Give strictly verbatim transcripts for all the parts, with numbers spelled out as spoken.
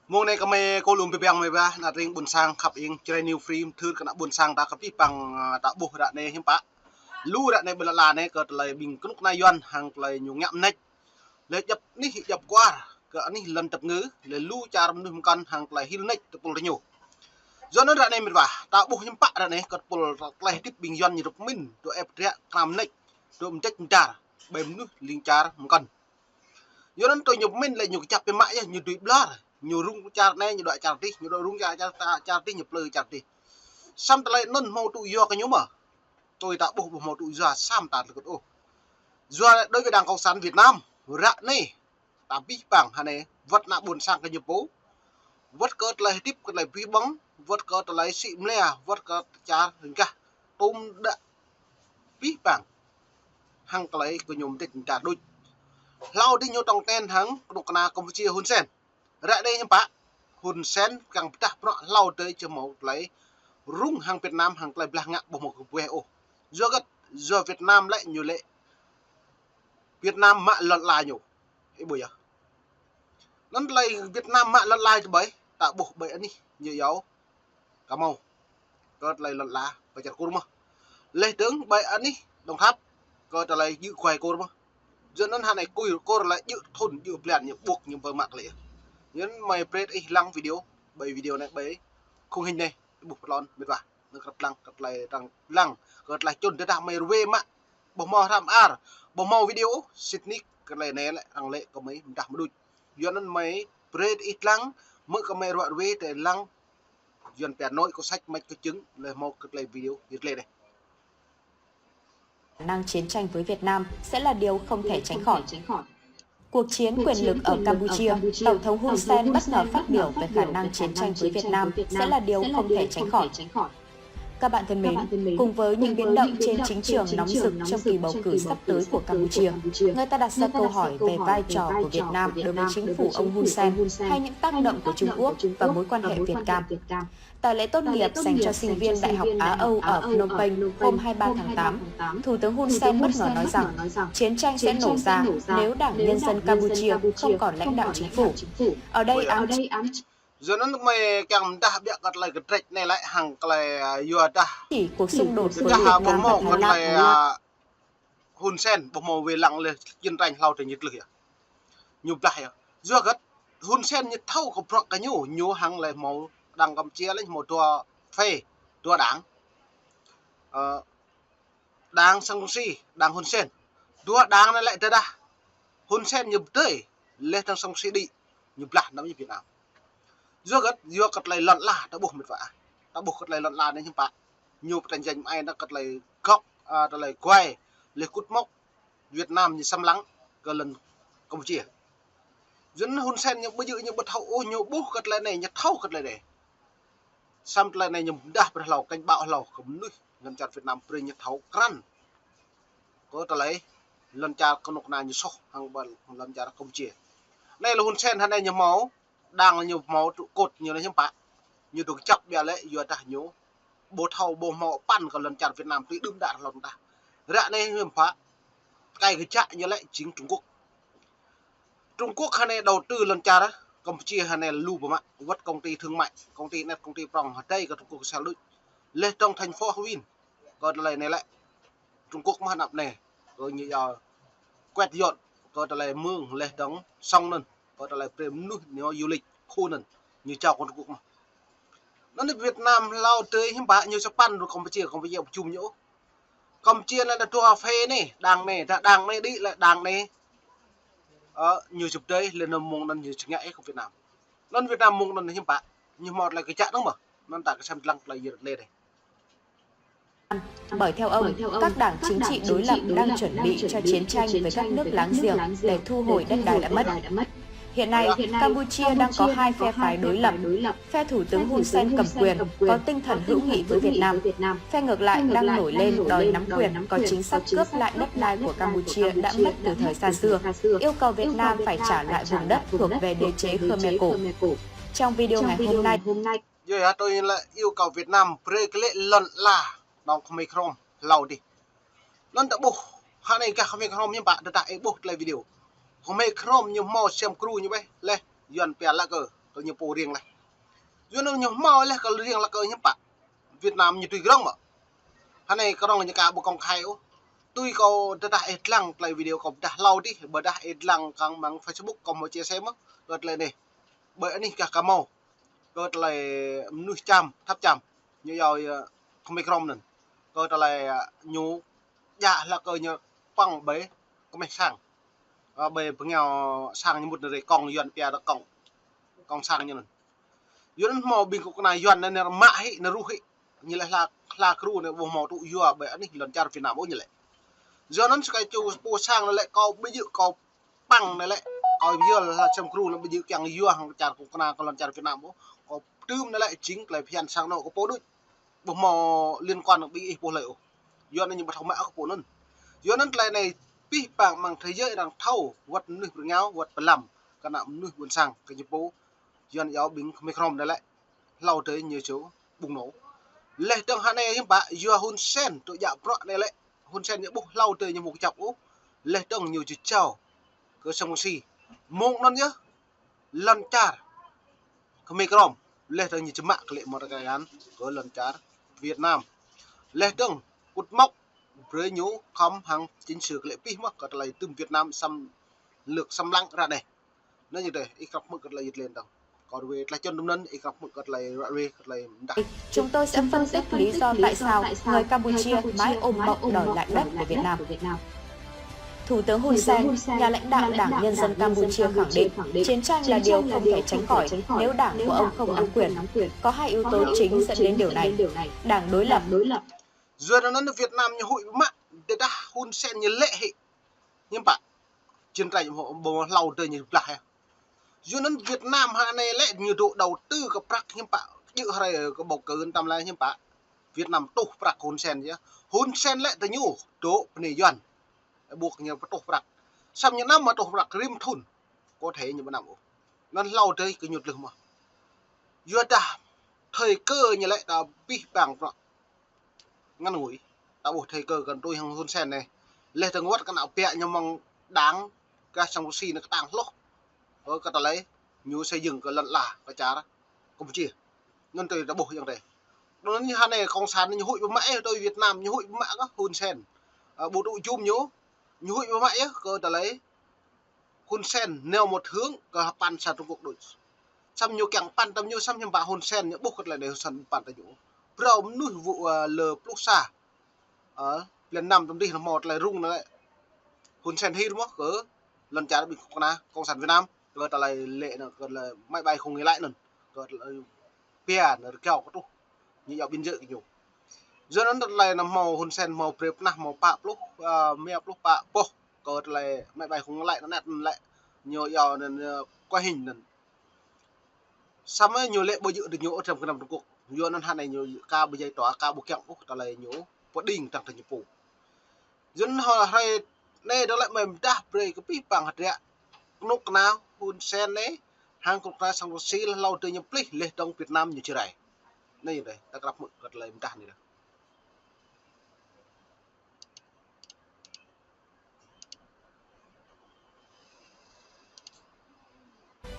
Mông anai kơmơi kơ lŏm pơpăng mơi ƀă, ană tring ƀôn sang khăp ing, Jrai New Free, thưr kơ ană ƀôn sang ta kơ pih păng, a, ta ƀuh ră anai hiưm pă. Lu ră anai ƀơi lŏn la anai kơ tơlơi ƀing kơnuk kơna Yuan hăng tơlơi ñu ngă mơneč. Lĕ djăp anih djăp kuar, kơ anih lŏn tơpơngư, lĕ lu čar mơnuih mơkăn hăng tơlơi hil mơneč tơpul tơñu. Yua anŭn ră anai mĕt wa, ta ƀuh hiưm pă ră anai kơ tơpul tơlơi hơdip ƀing Yuan ñu dŏ pơmĭn, dŏ ĕp dră kram mơneč, dŏ mơdĕč mơdar, ƀơi mơnuih ling čar mơkăn. Yua anŭn tui ñu pơmĭn lĕ ñu kơjăp biă mă yơh, ñu dưi ƀlŏr, ñu rŭng čar anai, ñu dŏ čar adih, ñu dŏ rŭng čar, čar, čar adih, ñu plư čar adih. Samơ̆ tơlơi anŭn hmâo tŭ yua kơ ñu mơ̆. Tui ta ƀuh ƀu hmâo tŭ yua samơ̆ ta tơlơi kơt ôh. Yua đối với Đảng Cộng sản Việt Nam, ră anai, ta pih păng hơnai, wơ̆t ană ƀôn sang kơ ñu pô, wơ̆t kơ tơlơi hơdip kơ tơlơi pih ƀơ̆ng, wơ̆t kơ tơlơi sĭ mlĕ, wơ̆t kơ čar rơngkah, tŭm đă pih păng. Hăng tơlơi kơ ñu mơdĕč mơdar đôč. Hlâo adih ñu tŏng ten hăng kơnuk kơna Campuchia Hun Sen. Ră anai hiưm pă, Hun Sen kiăng pơdah bruă hlâo adih či hmâo tơlơi rŭng hăng Việt Nam hăng tơlơi blah ngă ƀu hmâo kơ bueh ôh. Yua hơget, yua Việt Nam lĕ ñu lĕ Việt Nam mă lŏn la ñu. Ih ƀuh yơh. Anŭn tơlơi Việt Nam mă lŏn la či ƀai, ta ƀuh ƀơi anih ñu yua kơ hmâo kơ tơlơi lŏn la pơ čar Kur mơ̆. Leh dơ̆ng ƀơi anih Đồng Tháp kơ tơlơi djơ̆ kuai Kur mơ̆. Yua anŭn hơnai kui Kur lĕ djơ̆ thŭn djơ̆ blan ñu ƀuh ñu pơmă tơlơi. Yua anŭn mơi brơi ih lăng video, ƀơi video anai ƀơi khung hình anai, ƀuh pơtlon mĕt wa. Anŭn kơ tơlơi lăng, kơ tơlơi lăng, kơ tơlơi čun tơdah mơi rơwe mă. Ƀu hmâo hrăm ar, ƀu hmâo video, sĭt nik kơ tơlơi anai lĕ arăng lĕ kơ mơi mơdah mơđuč. Yua anŭn mơi brơi ih lăng, mơ̆ kơ mơi ruă rơwe tơlơi lăng, Yuan pia nói có sách mách có chứng, lĕ hmâo kơ tơlơi video yơh tơlơi anai. Khả năng chiến tranh với Việt Nam sẽ là điều không thể tránh khỏi. Cuộc chiến quyền lực ở Campuchia, Tổng thống Hun Sen bất ngờ phát biểu về khả năng chiến tranh với Việt Nam sẽ là điều không thể tránh khỏi. Các bạn thân mến, cùng với những biến động trên chính trường nóng rực trong kỳ bầu cử sắp tới của Campuchia, người ta đặt ra câu hỏi về vai trò của Việt Nam đối với chính phủ ông Hun Sen hay những tác động của Trung Quốc và mối quan hệ Việt Cam. Tại lễ tốt nghiệp dành cho sinh viên Đại học Á Âu ở Phnom Penh hôm hai mươi ba tháng tám, Thủ tướng Hun Sen bất ngờ nói rằng chiến tranh sẽ nổ ra nếu Đảng Nhân dân Campuchia không còn lãnh đạo chính phủ. Ở đây ám Yua anŭn mơi kiăng mơdah biă kơ tơlơi kơdrĕč anai lĕ hăng tơlơi, a, yua dah chỉ cuộc xung đột với Việt Nam và Thái Lan. Hun Sen ƀu hmâo wai lăng lĕ chiến tranh hlâo adih ñu tlưh yơh. Ñu blah yơh. Yua hơget, Hun Sen ñu thâo kơ bruă kơ ñu, ñu hăng lĕ hmâo Đảng Campuchia lĕ hmâo dua phe, dua đảng. Ơ, Đảng Sangsi, Đảng Hun Sen. Dua đảng anai lĕ tơdah Hun Sen ñu pơdơi, leh Đảng Sangsi đĭ, ñu blah năm ñu Việt Nam. Yua hơget, yua kơ tơlơi lŏn la, ta ƀuh mĕt wa. Ta ƀuh kơ tơlơi lŏn la anai hiưm pă. Ñu pơtanh janh mơai anŭn kơ tơlơi gŏk, a, tơlơi guai, leh kŭt mŏk, Việt Nam ñu xâm lăng kơ lŏn Campuchia. Yua anŭn Hun Sen ñu ƀu djơ̆ ñu ƀu thâo ôh, ñu ƀuh kơ tơlơi anai, ñu thâo kơ tơlơi anai. Samơ̆ tơlơi anai ñu mơdah brơi hlâo, cảnh báo hlâo kơ mơnuih lŏn čar Việt Nam brơi ñu thâo krăn kơ tơlơi lŏn čar kơnuk kơna ñu soh hăng ƀơi lŏn čar Campuchia. Anai lĕ Hun Sen hơnai ñu hmâo, đang ñu hmâo trụ cột ñu anai hiưm pă. Ñu dŏ kơjăp biă lĕ yua dah ñu ƀu thâo ƀu hmâo păn kơ lŏn čar Việt Nam tui đưm đă hlâo tah. Ră anai hiưm pă, tơkai kơjăp ñu lĕ jing Trung Quốc. Trung Quốc hơnai đầu tư lŏn čar Campuchia hơnai lu biă mă, wơ̆t công ty thương mại, công ty net, công ty prong, hơdai kơ Trung Quốc sel đôč. Leh dơ̆ng thành phố Harbin, kơ tơlơi anai lĕ Trung Quốc mơ̆ anăp anai, kơ ñu yua quét dọn kơ tơlơi mơ̆ng leh dơ̆ng sông anŭn, kơ tơlơi brơi mơnuih ñu du lịch khu anŭn, ñu jao kơ Trung Quốc mơ̆. Anŭn Việt Nam hlâo adih hiưm pă ñu sa păn rơ Campuchia, Campuchia ƀu jum ñu ôh. Campuchia anai dah dua phe anai, đảng anai, dah đảng anai đĭ lĕ đảng anai, ơ, ñu jŭp dơi, leh anŭn mơ̆ng anŭn ñu čơngă ih kơ Việt Nam. Anŭn Việt Nam mơ̆ng anŭn hiưm pă, ñu hmâo tơlơi kơjăp anŭn mơ̆, anŭn ta kơsem lăng tơlơi yơh tơlơi anai. Bởi theo ông, các đảng chính trị đối lập đang chuẩn bị cho chiến tranh với các nước láng giềng để thu hồi đất đai đã mất. Hiện nay, Campuchia đang có hai phe phái đối lập. Phe Thủ tướng Hun Sen cầm quyền có tinh thần hữu nghị với Việt Nam. Phe ngược lại đang nổi lên đòi nắm quyền, có chính sách cướp lại đất đai của Campuchia đã mất từ thời xa xưa, yêu cầu Việt Nam phải trả lại vùng đất thuộc về đế chế Khmer cổ. Trong video ngày hôm nay, Yua hơget tui lĕ yêu cầu Việt Nam brơi kơ lĕ lŏn la nong Khmer Krom hlâo adih. Anŭn ta ƀuh, hơnai gah Khmer Krom ñu ƀă, tơdah ih ƀuh tơlơi video. Khmer Krom ñu hmâo sem kru ñu ƀĕ, leh Yuan pia lĕ kơ kơ ñu pô riêng laih. Yua anŭn ñu hmâo laih kơ riêng laih kơ hiư̆m pă Việt Nam ñu tui grong mă. Hơnai kơ rong ñu ka ƀu công khai ôh. Tui kâo tơdah ih lăng tơlơi video kâo pơdah hlâo dih, ƀôdah ih lăng kăng mơ̆ng Facebook kâo hmâo chia sẻ mơ̆n, kơ tơlơi anai. Ƀơi anih gah kâo hmâo, kơ tơlơi mơnuih čăm, thâp čăm. Ñu yua, yua kơmơi krŏm anŭn. Kơ tơlơi, a, ñu djă laih kơ ñu păng ƀơi kơmơi sang. A, ƀơi pơngao sang ñu mŭt anai rai kông Yuan pia dah kông, kông sang ñu anŭn. Yua anŭn hmâo ƀing kơnuk kơna Yuan anai nao mă hĭ, nao ruh hĭ. Ñu laĭ hla, hla kru anai ƀu hmâo tŭ yua ƀơi anih lŏn čar Việt Nam ôh ñu laĭ. Yua anŭn sơkai čô pô sang anai laĭ kâo ƀu djơ̆ kâo păng anai laĭ, kâo yua hla čăm kru anai ƀu djơ̆ kiăng yua hăng čar kơnuk kơna kơ lŏn čar Việt Nam ôh. Kâo tơm anai laĭ jing tơlơi phiăn sang anŏ kơ pô đôč. Ƀu hmâo liên quan ƀing ih pô hlơi ôh. Yua anŭn ñu ƀu thâo mă kơ pô anŭn. Yua anŭn tơlơi anai pih pang amăng thế giới arăng thâo wơ̆t mơnuih pơrơngao, wơ̆t pơlăm, kơnă mơnuih ƀôn sang kơ ñu pô. Yua anŭn yua ƀing kơmơi krŏm anai laĭ hlâo tơdơi ñu čô ƀung nô. Laih dơ̆ng hơnai hiư̆m pă yua Hun Sen tŭ djă bruă anai laĭ. Hun Sen ñu ƀuh hlâo tơdơi ñu ƀu kơjăp ôh. Laih dơ̆ng ñu či jao kơ sang Rơsi. Mơ̆ng anŭn yơh lŏn čar kơmơi krŏm. Laih dơ̆ng ñu či mă kơ lĕ mơta kơ lŏn čar Việt Nam. Laih dơ̆ng kŭt mŏk brơi ñu khŏm hăng chính sự kơ lĕ pih mơ̆n kơ tơlơi tơm Việt Nam xâm lược xâm lăng ră anai. Anŭn ñu dêh, ih krăp hmư̆ kơ tơlơi yit len dơ̆ng. Kâo ruai tơlơi čŏn tơm anŭn, ih krăp hmư̆ kơ tơlơi ruai kơ tơlơi mơdah. Chúng tôi sẽ phân tích lý do tại sao người Campuchia mãi ôm mộng đòi lại đất của Việt Nam. Thủ tướng Hun Sen, nhà lãnh đạo Đảng Nhân dân Campuchia khẳng định chiến tranh là điều không thể tránh khỏi nếu đảng của ông không nắm quyền. Có hai yếu tố chính dẫn đến điều này. Đảng đối lập. Yua anŭn Việt Nam ñu huĭ mă, tơdah Hun Sen ñu lĕ hĭ. Hiư̆m pă. Chiến tranh ƀu hlâo tơdơi ñu blah yơh. Yua anŭn Việt Nam hơnai lĕ ñu dŏ đầu tư kơ prăk hiư̆m pă. Djơ̆ hrơi kơ bầu cử tam lai hiư̆m pă. Việt Nam tuh prăk Hun Sen yơh. Hun Sen lĕ tơ ñu dŏ bơnai Yuan. Ƀuh ñu pơtuh prăk. Samơ̆ ñu anăm mă tuh prăk rĭm thŭn. Có thể ñu ƀu anăm ôh. Anŭn hlâo tơdơi kơ ñu tlưh mơ̆n. Yua dah thời cơ ñu lĕ ta pih pang prăk ngăn ngủi. Ta ƀuh thời cơ kơ tui hăng Hun Sen anai. Laih dơ̆ng wơ̆t kơnă pia ñu mơ̆ng đảng gah sang Rơsi anai kơtang hloh. Ơ kơ tơlơi ñu xây dựng kơ lŏn ala kơ čar Campuchia. Anŭn tui ta ƀuh yơh tơdơi. Anŭn ñu hơnai cộng sản ñu huĭ ƀu mă yơh tui Việt Nam ñu huĭ ƀu mă kơ Hun Sen. Ơ, ƀu tŭ jum ñu, ñu huĭ ƀu mă yơh kơ tơlơi Hun Sen neo một hướng kơ păn sang Trung Quốc đôč. Samơ̆ ñu kiăng păn tơm ñu samơ̆ hiư̆m pă Hun Sen ñu ƀuh kơ tơlơi anai Hun Sen păn tơm ñu. Phrâo mơnuih ƀu, ơ, lơ pluh sa. Ơ, blan năm tơm dih anŭn hmâo tơlơi rŭng anŭn lĕ. Hun Sen hil mơ̆n kơ lŏn čar ƀing kơnuk kơna cộng sản Việt Nam kơ tơlơi lĕ anŭn kơ tơlơi máy bay không người lái anŭn. Kơ tơlơi pia anŭn rơgao kơ truh. Ñu yua ƀing djơ̆ kơ ñu. Yua anŭn tơlơi anŭn hmâo Hun Sen hmâo brơi pơnah hmâo pă pluh, ơ, rơma pluh pă boh kơ tơlơi máy bay không người lái anŭn nĕt anŭn lĕ. Ñu yua anŭn, ơ, quay hình anŭn. Samơ̆ ñu lĕ ƀu djơ̆ tơ ñu ôh tơm kơnăm Trung Quốc. Yua anŭn hơnai ñu ka ƀu djai tŏ ka ƀu kiăng ôh tơlơi ñu pơđing tăng tơ ñu pô. Yua anŭn hrơi anai dơ̆ng lĕ mơi mơdah brơi kơ pih pang hơdră kơnuk kơna Hun Sen anai hăng kơnuk kơna sang Rơsi hlâo tơdơi ñu plih laih dơ̆ng Việt Nam ñu či rai. Anai yơh dêh, ta krăp hmư̆ kơ tơlơi mơdah anai dêh.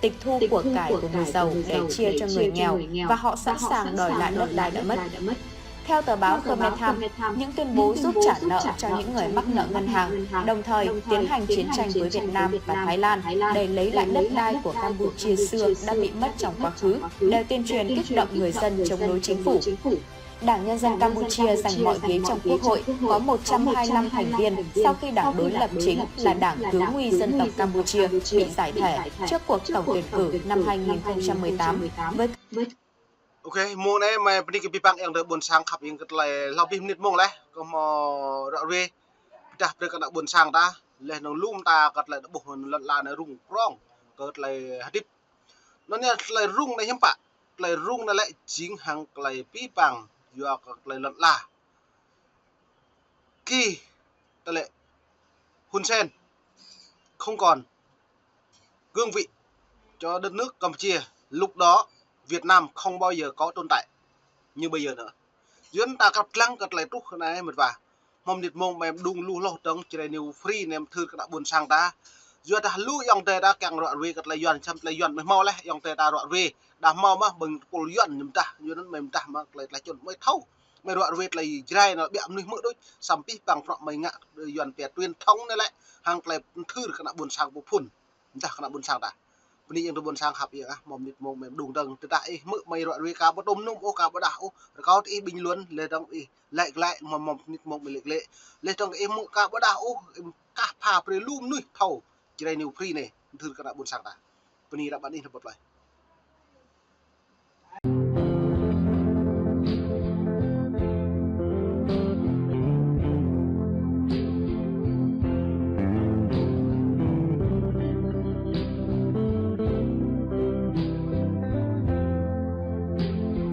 Tịch thu của cải của người giàu để chia cho người nghèo và họ sẵn sàng đòi lại đất đai đã mất. Theo tờ báo Khmer Times, những tuyên bố giúp trả nợ cho những người mắc nợ ngân hàng, đồng thời tiến hành chiến tranh với Việt Nam và Thái Lan để lấy lại đất đai của Campuchia xưa đã bị mất trong quá khứ, đều tuyên truyền kích động người dân chống đối chính phủ. Đảng Nhân dân Campuchia giành mọi ghế trong Quốc hội, có một trăm hai mươi lăm thành viên sau khi đảng đối lập chính là Đảng Cứu Nguy Dân tộc Campuchia bị giải thể trước cuộc tổng tuyển cử năm hai nghìn không trăm mười tám với Ok, mông anai mơi pơđing kơ pih pang yơh tơ ƀôn sang khăp yơh kơ tơlơi hlâo pih mơnit mông laih, kơ hmâo ră ruai, pơdah brơi kơ ană ƀôn sang ta, laih anŭn lŏm ta kơ tơlơi ta ƀuh lŏn ala anai rŭng prŏng, kơ tơlơi hơdip. Anŭn yơh tơlơi rŭng anai hiư̆m pă, tơlơi rŭng anai lĕ jing hăng tơlơi pih pang, yua kơ tơlơi lŏn ala. Khi tơlơi Hun Sen không còn cương vị cho đất nước Campuchia, lúc đó Việt Nam không bao giờ có tồn tại như bây giờ nữa. Yua anŭn ta krăp lăng kơ tơlơi truh anai mơ̆n wa. Hmâo mơnit mông mơi pơđung lu hloh dơ̆ng Jrai News Free anai mơ̆ thưr kơ ană ƀôn sang ta. Yua dah lu ayŏng adơi ta kiăng ruă ruê kơ tơlơi Yuan, čăm tơlơi Yuan mơi hmâo laih, ayŏng adơi ta ruă ruê. Dah hmâo mơ̆ ƀing tơpul Yuan ñu mơdah, Yuan anŭn mơi mơdah mơ̆ tơlơi tơlơi čun mơi thâo. Mơi ruă ruê tơlơi Jrai anŭn ƀiă mơnuih hmư̆ đôč, samơ̆ pih păng prŏ mơi ngă Yuan pia truyền thống anai lĕ, hăng tơlơi pơthưr kơ ană ƀôn sang pơphun. Mơdah kơ ană ƀôn sang ta. Bơni ayŏng adơi ƀôn sang hăp yơh ah, mơ̆ng mơnit mơ̆ng mơi đung dơ̆ng, tơdah ih hmư̆ mơi ruă ruê ka ƀu tŭm nŭm ôh, ka ƀu đah ôh, rơkâo tơ ih bình luận, laih dơ̆ng ih lĕ glaĭ, mơ̆ng mơnit mơ̆ng mơi lĕ glaĭ. Laih dơ̆ng ih hmư̆ ka ƀu đah ôh, ih kah pha brơi lu mơnuih thâo Jrai News Free anai, pơthưr kơ ană ƀôn sang ta. Bơni ră ƀăn ih nao pơplơi.